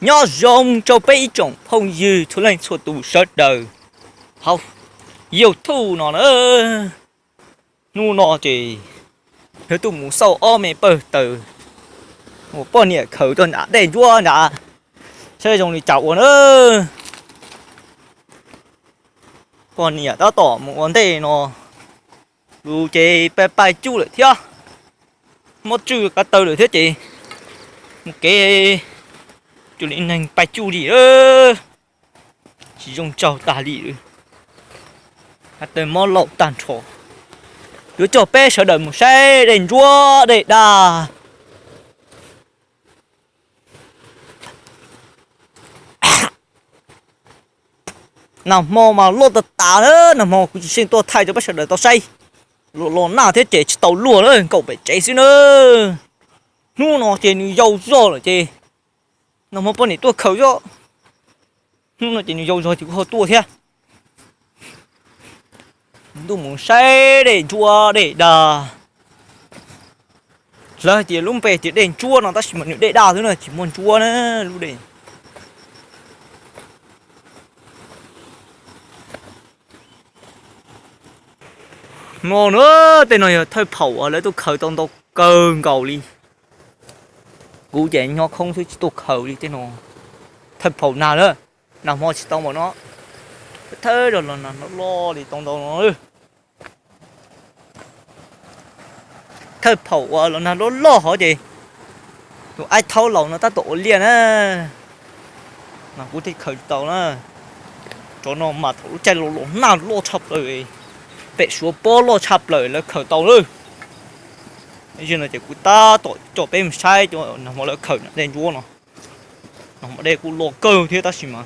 Nyob zoo rau peb ib tsoom phooj ywg txhua leej txhua tus sawv daws hauv YouTube no na. Hnub no ces yuav tuaj mus xauj ob me pawg taws uas poj niam khaws rau nram dej ntsuab nrad, saib zoo li cas ua na. Poj niam tab tom mus ua ntej no, lus ces pais pais cuj lawm thiab, muab tswj kav taw lawm thiab ces mus kev cuj li neeg pais cuj li, tsis zoo tsaug tag li. Kav taw mob laum tag nrho. Yuav coj peb sawv daws mus saib dej ntsuab dej dag. Nag hmo mas loj tas tas na, nag hmo kuv tsis xyeej tuaj thaij rau peb sawv daws tau saib. Los los nag thiab ces tsis tau luaj na, nkaum pem tsev xwb na. Hnub no ces nws yau zog lawm ces nag hmo poj niam tuaj khaws zoj. Hnub no ces nws yau zog ces kuv ho tuaj thiab. Ntuj mus saib dej ntsuab dej dag. Lawv hais tias lub npe tias dej ntsuab no tab sis mas nws dej dag xwb na, tsis muaj ntsuab na lub dej. No na, tej no yog thawj phaum uas lawv tuaj khaws tau ntau kawg nkaus li. Kuv ces nyob khoob xwb tsis tuaj khaws li tej no. Thawj phaum nag lawm, nag hmo tsis tau npaum no. Thawj los nag loj loj li tau ntau no. Thawj phaum uas los nag loj loj hov ces tus aib thaub laus no tab tom ua liaj na, mas kuv thiaj khaws tsis tau na. Cov no mas thaum lub caij los los nag loj tshaj plaws, pem Suav pob loj tshaj plaws lawv khaws tau lawm. Zaum no ces kuv tab tom coj peb mus saib cov nag hmo lawv khaws dej ntsuab no. Nag hmo dej kuj loj kawg thiab tab sis mas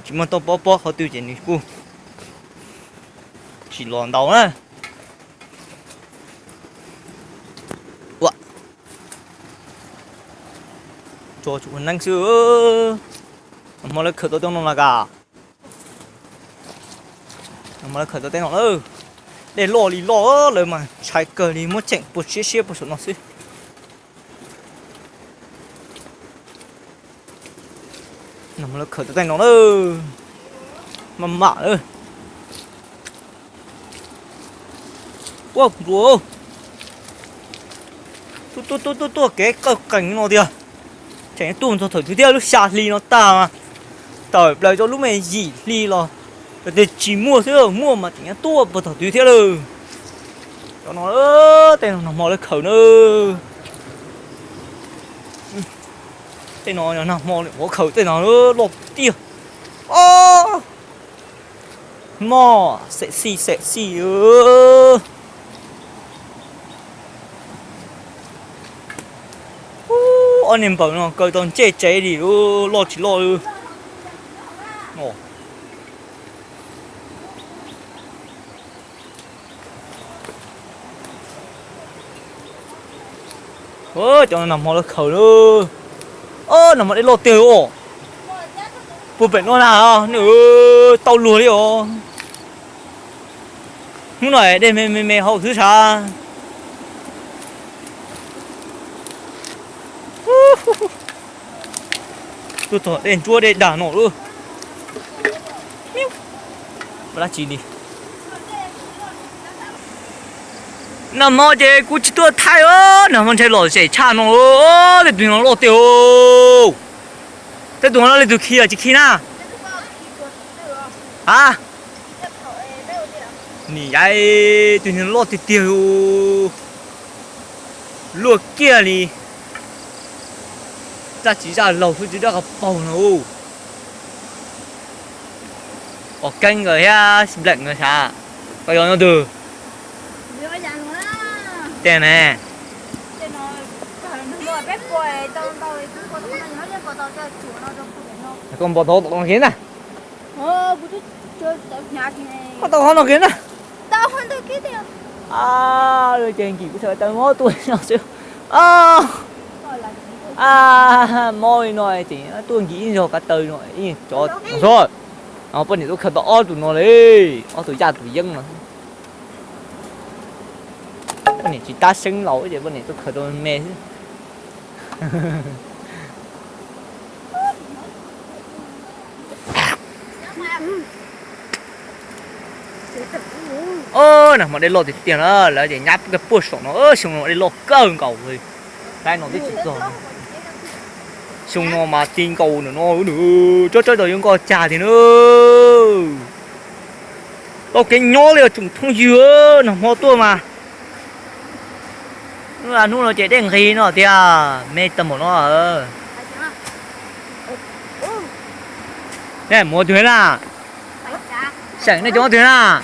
tsis muaj toj pob pob qhov twg ces nws kuj tsis los ntau na. Ua, tso tsum ua neeb xwb. Nag hmo lawv khaws tau tej no na kas. Nag hmo lawv khaws tau tej no lawm. Dej loj li loj lawm mas ntshai kawg li, muab tseem puag siab siab puag saum no xwb. Nag hmo lawv khaws tau tej no lawm. Maj mam lawm. Ua npua, tuaj tuaj tuaj tuaj kev qawj qees no tiag. Tseem tuaj txog thaum twg thiab, lub xya hli no tag mas tawm plaws rau lub me yim hli los tias tsis muaj xwb, muaj mas tseem tuaj puag thaum twg thiab lawm. Cov no tej no nag hmo lawv khaws na. Tej no nag hmo ua khaws tej no loj tiag. Moj xem xij xem xij. Ob niag npawg no kaw tau ntsej tsev li, loj tsis loj. Cov nag hmo lawv khaws na. Nag hmo dej loj tiag os. Puag pem no na, nws tau luag li os. Hnub no dej me me me hauv xwb sav. Tuaj txog dej ntsuab dej dag no lawm. Dab tsi li? Nag hmo ces kuv tsis tuaj thaij, nag hmo ntshai lom zem tshaj no. Tej tus no loj tiag. Tej tus no leej twg khi los tsis khi na? A, nim yav tus no loj tiag tiag. Luaj kiag li. Zaj tsis zaj laug xwb tsis zaj qhov paug no. Pom keeb nkawd thiab Black nkawd sav. Koj yog nyob twg? Tej ne? Koj npau taus tom no kiag na. Koj tau qhov no kiag na. Ces nkim kuv tau mob tuaj no xwb. Mob li no ces tuaj nkim ib zog kav taw no. Poj niam tuaj khaws tau ob tug no li, ob tug yaj tug yeeb no. Poj niam tsis tab seeb laus ces poj niam tuaj khaws tau me xwb. Nag hmo dej loj tiag tiag na, lawv ces nyab puag saum no, xyoo no dej loj kawg nkaus li. Saib no twb tsis txog, xyoo no mas ti nkaus ntawm no, tsob tsob tau yuav nkoj cag tiag na. Tau kev nyob li os tsoom phooj ywg, nag hmo tuaj mas hnub no ces dej nqis no tiag, me tag npaum no. Nej mus twg na? Seem nej cov twg na?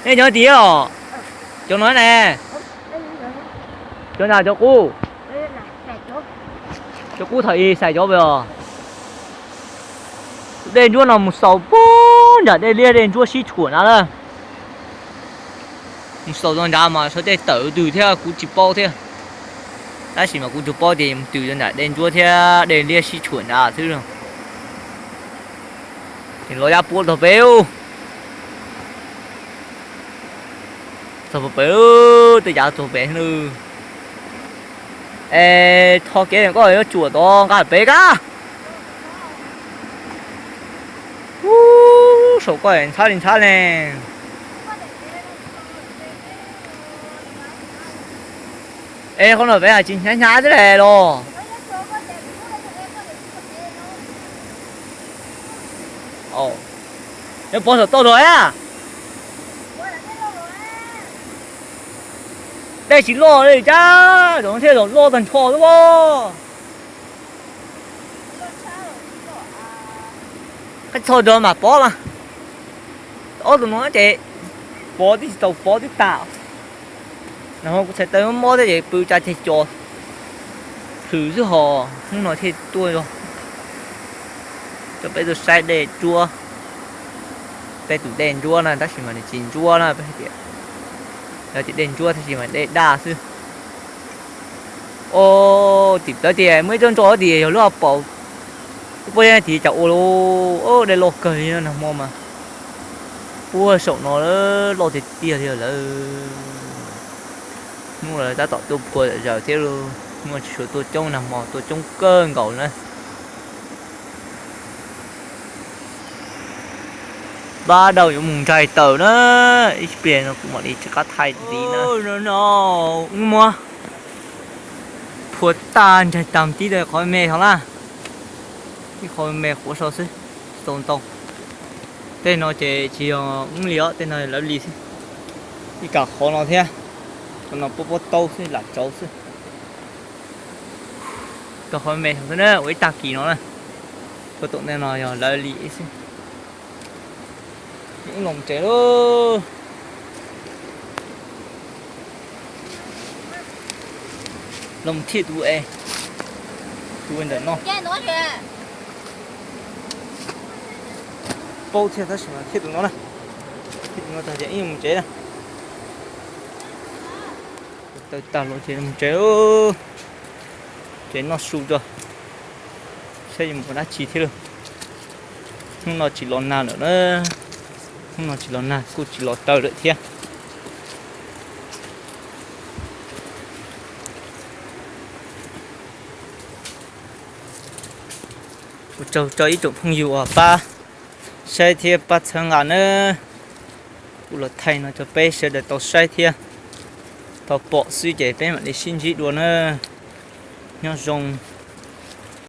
Nej cov tiag os? Cov no ne? Cov na cov qub? Cov qub thaum i xais cov pem os. Dej ntsuab no mus xaus puag nram dej liab dej ntsuab sib tshuam na lawm. Mus xaus tau nrad mas sawv tej tawm twg thiab kuv tsis paub thiab. Tab sis mas kuv tsuas paub tias mus twg tau nram dej ntsuab thiab dej liab sib tshuam nrad xwb. Los yab puab txog pem, txog pem, tej yav txog pem. Es tho kev koj yuav tsuam tod nqa pem kab. Ub, saum koj ntxhab li ntxhab ne. Es qhov no peb hais tsis hnyav hnyav xwb le los. Nyob pov saum toj los a. Dej tsis loj li cas, zaum no thiaj zaum loj tag nrho xwb as. Qab txog nrog mas pov mas, ob tug no ces pov twb tsis tau pov twb tas. Nag hmo kuv txhais taw mob mob thiab ces pw tsa ceg cos plhws xwb hos hnub no thiaj tuaj. Coj peb tuaj saib dej ntsuab. Peb tus dej ntsuab na tab sis mas nws tsis ntsuab na, peb hais tias yog tias dej ntsuab tab sis mas dej daj xwb. O, tim plawv tias muaj ib tsob ntso tias yog lub hauv paus, lub pob zeb tid cas ua lu, dej loj kawg li nag hmo mas. Puag saum no loj tiag tiag li lawm. Hnub no tab tom tuaj phua zom zaws thiab, hnub no tsis tshua tuaj coob, nag hmo tuaj coob kawg nkaus na. Pab daus yuav mus ntsaig taws na, ib pliag no kuv mam li rov qab thaij ntxiv na. Muab phua tag ntsaig tag tib qhov me hov na, ib qho me quav sau xwb, tsis tau ntau. Tej no ces tsis yog wb li os, tej no lawv li xwb. Ib kam qhov no thiab, qhov no pob pob taub xwb, lam tsauv xwb. Tau qhov me xwb na, ua ib tag kis no na. Ua tom ntej no yog lawv li ib xwb. Wb los tsev lauj. Los thiaj tus es, tus ntawm no. Paub thiab tab sis mas thiaj tus no na. Thiaj tus no tag ces wb mus tsev na. Taw tag los ces mus tsev, ces noj su tso, saib yuav mus ua dab tsi thiab lauj. Hnub no tsis los nag lawm na, hnub no tsis los nag kuj tsis los taw lawm thiab. Ua tsaug rau ib tsoom phooj ywg uas pab saib thiab pab txhawb nqa nawb. Kuv los thaij no rau peb sawv daws tau saib thiab tau pom xwb ces peb mam li sib ntsib dua nawb. Nyob zoo.